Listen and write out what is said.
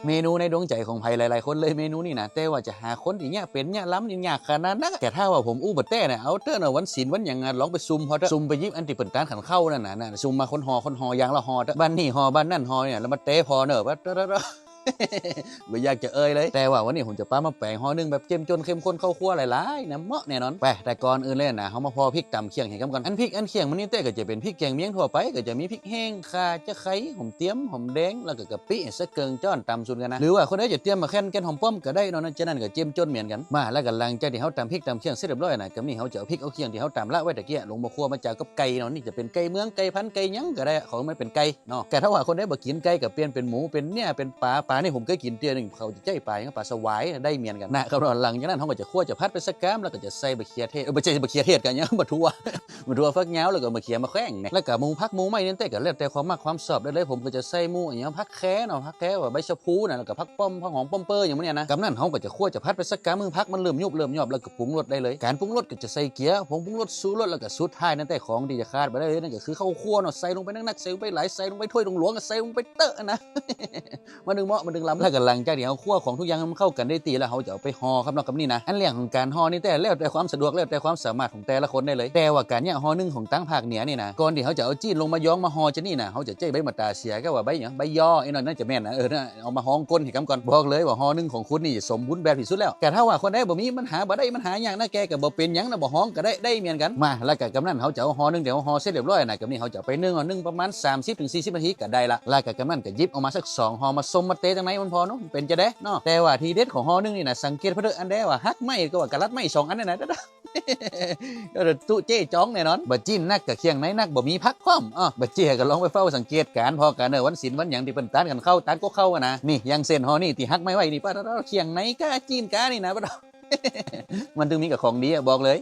ເມນູໃນດວງໃຈຂອງໃຜຫຼາຍໆຄົນເລີຍເມນູນີ້ນະ ແຕ່ວ່າຈະຫາຄົນທີ່ເຍະເປັນເຍະລຳນີ້ຍາກຂະໜາດນັ້ນນະ. ແຕ່ຖ້າວ່າຜົມອູ້ປະແຕະນະ ເອົາເຕີນວ່າວັນສິນວັນຫຍັງນະ ລອງໄປຊຸ່ມພໍເທີະ ຊຸ່ມໄປຫຍິບອັນທີ່ເປັນຕານຂັນເຂົ້ານັ້ນນະ ຊຸ່ມມາຄົນຫໍ່ຄົນຫໍ່ຢ່າງລະຫໍ່ເທີະ ບ້ານນີ້ຫໍ່ບ້ານນັ້ນຫໍ່ນີ້ນະ ແລ້ວມາແຕະພໍເນີ ບໍ່ຢາກຈະເອີ່ຍເລີຍ. ແຕ່ວ່າວັນນີ້ຜົມຈະພາມາແປງຫໍ່ໜຶ່ງແບບເຈັມຈົນເຂັ້ມຂຸ້ນເຂົ້າຄົວຫຼາຍໆນະ ເໝາະແນ່ນອນ. ໄປ ແຕ່ກ່ອນອື່ນເລີຍນະ ເຮົາມາພໍ້ພິກຕຳຄຽງໃຫ້ກັນກ່ອນ. ອັນພິກອັນຄຽງມື້ນີ້ແຕ່ກໍຈະເປັນພິກແກງມຽງທົ່ວໄປ ກໍຈະມີພິກແຫ້ງ ຂ່າ ຈະໄຄ ຫອມຕຽມ ຫອມແດງ ແລ້ວກໍກະປິ ໃສ່ເກີງຈ້ອນຕຳສູນກັນນະ ຫຼືວ່າຄົນໃດຈະຕຽມໝາກແຄນ ແກ່ນຫອມປ້ອມກໍໄດ້ເນາະ ນະ ຈະນັ້ນກໍເຈັມຈົນເໝືອນກັນ. ມາ ແລ້ວກໍຫຼັງຈາກທີ່ເຮົາຕຳພິກຕຳຄຽງເສັດຮຽບຮ້ອຍນະ ກໍນີ້ເຮົາຈະເອົາພິກເອົາຄຽງທີ່ເຮົາຕຳລະໄວ້ຕະກີ້ ລົງມາຄົວມາຈາວກັບໄກ່ເນາະ. ນີ້ຈະເປັນໄກ່ເມືອງ ໄກ່ພັນ ໄກ່ຫຍັງກໍໄດ້ ຂໍໃຫ້ມັນເປັນໄກ່ ເນາະ. ແຕ່ຖ້າວ່າຄົນໃດບໍ່ກິນໄກ່ກໍປ່ຽນເປັນໝູ ເປັນເນື້ອ ເປັນປາ. ປານີ້ຜົມເຄີຍກິນເທື່ອໜຶ່ງ ເຂົາຈະໃຊ້ປາຫຍັງ ປາສະຫວາຍ ໄດ້ເໝືອນກັນນະ ຄຳນອນ. ຫຼັງຈາກນັ້ນເຮົາກໍຈະຂົ້ວຈະຜັດໄປສັກກາມ ແລ້ວກໍຈະໃສ່ບັກເຂືອເທດ ເອີ ບໍ່ໃຊ່ບັກເຂືອເທດ ກໍຫຍັງ ບັກຖົ່ວ ບັກຖົ່ວ ຝັກຍາວ ແລ້ວກໍໝາກເຂືອໝາກແຂ້ງນີ້ ແລ້ວກໍໝູຜັກໝູໄມ້ນັ້ນແຕ່ກໍແລ້ວແຕ່ຄວາມມັກຄວາມຊອບໄດ້ເລີຍ. ຜົມກໍຈະໃສ່ໝູຫຍັງ ຜັກແຄເນາະ ຜັກແຄວ່າໃບຊະພູນະ ແລ້ວກໍຜັກປ້ອມ ຜັກຫອມປ້ອມເປີຫຍັງໝູນີ້ນະ. ກຳນັ້ນເຮົາກໍຈະຂົ້ວຈະຜັດໄປສັກກາມ ມືຜັກມັນເລີ່ມຍຸບເລີ່ມຍອບ ແລ້ວກໍປຸງລົດໄດ້ເລີຍ. ການປຸງລົດກໍຈະໃສ່ເກືອ ຜົງປຸງລົດ ຊູລົດ ແລ້ວກໍສຸດທ້າຍນັ້ນແຕ່ຂອງທີ່ຈະຂາດບໍ່ໄດ້ເລີຍ ນັ້ນກໍຄືເຂົ້າຂົ້ວເນາະ. ໃສ່ລົງໄປໜັກໆ ໃສ່ລົງໄປຫຼາຍ ໃສ່ລົງໄປຖ້ວຍຫຼວງໆ ກໍໃສ່ລົງໄປເຕີະນະ ມັນຈຶ່ງເໝາະ ມັນຈຶ່ງລຳ. ແລ້ວກໍຫຼັງຈາກທີ່ເຮົາຂົ້ວຂອງທຸກຢ່າງໃຫ້ມັນເຂົ້າກັນໄດ້ທີ່ແລ້ວ ເຮົາຈະເອົາໄປຫໍ່ຄັບເນາະ. ກັບນີ້ນະ ອັນເລື່ອງຂອງການຫໍ່ນີ້ແຕ່ແລ້ວແຕ່ຄວາມສະດວກ ແລ້ວແຕ່ຄວາມສາມາດຂອງແຕ່ລະຄົນໄດ້ເລີຍ. ແຕ່ວ່າການຍະຫໍ່ໜຶ່ງຂອງທາງພາກເໜືອນີ້ນະ ກ່ອນທີ່ເຮົາຈະເອົາຈີນລົງມາຢອງມາຫໍ່ຈະນີ້ນະ ເຮົາຈະໃຊ້ໃບໝາກຕາເສຍ ກໍວ່າໃບຫຍັງ ໃບຍໍ້ ອີ່ໜ້ອຍໜ້າຈະແມ່ນນະ ເອີ ເອົາມາຮອງກົ້ນໃຫ້ກັນກ່ອນ. ບອກເລີຍວ່າຫໍ່ໜຶ່ງຂອງຄຸນນີ້ຈະສົມບູນແບບທີ່ສຸດແລ້ວ. ແຕ່ຖ້າວ່າຄົນໃດບໍ່ມີບັນຫາ ບໍ່ໄດ້ບັນຫາຫຍັງນະ ແກກໍບໍ່ເປັນຫຍັງນະ ບໍ່ຮອງກໍໄດ້ ໄດ້ເໝືອນກັນ. ມາ ແລ້ວກໍກຳນັ້ນເຮົາຈະເອົາຫໍ່ໜຶ່ງທີ່ເຮົາຫໍ່ເສັດຮຽບຮ້ອຍນະ ກັບນີ້ເຮົາຈະເອົາໄປໜຶ້ງ ໜຶ້ງປະມານສາມສິບເຖິງສີ່ສິບນາທີກໍໄດ້ລະ. ແລ້ວກໍກຳນັ້ນກໍຫຍິບເອົາມາສັກສອງຫໍ່ມາຊົມມາເຕະຈັ່ງໃດມັນພໍເນາະ ມັນເປັນຈັ່ງໃດເນາະ. ແຕ່ວ່າທີເດັດຂອງຫໍ່ໜຶ່ງນີ້ນະ ສັງເກດເບິ່ງເດີ ອັນໃດວ່າຫັກໄມ້ ກໍວ່າກະລັດໄມ້ສອງອັນນັ້ນນະ ຕຸເຈ້ຈອງແນ່ນອນ. ບໍ່ຈີນໜັກກໍຄຽງໃນໜັກ ບໍ່ມີຜັກພ້ອມ. ເອີ ບໍ່ເຈ້ກໍລອງໄປເຝົ້າສັງເກດການພໍ້ກັນເດີ ວັນສິນວັນຫຍັງທີ່ເພິ່ນຕານກັນເຂົ້າ ຕານກົກເຂົ້າຫັ້ນນະ. ນີ້ ຢ່າງເຊັ່ນຫໍ່ນີ້ທີ່ຫັກໄມ້ໄວ້ນີ້ ປາດ ຄຽງໃນກະຈີນກະນີ້ນະ ປາດ ມັນຈຶ່ງມີກະຂອງດີ ບອກເລີຍ.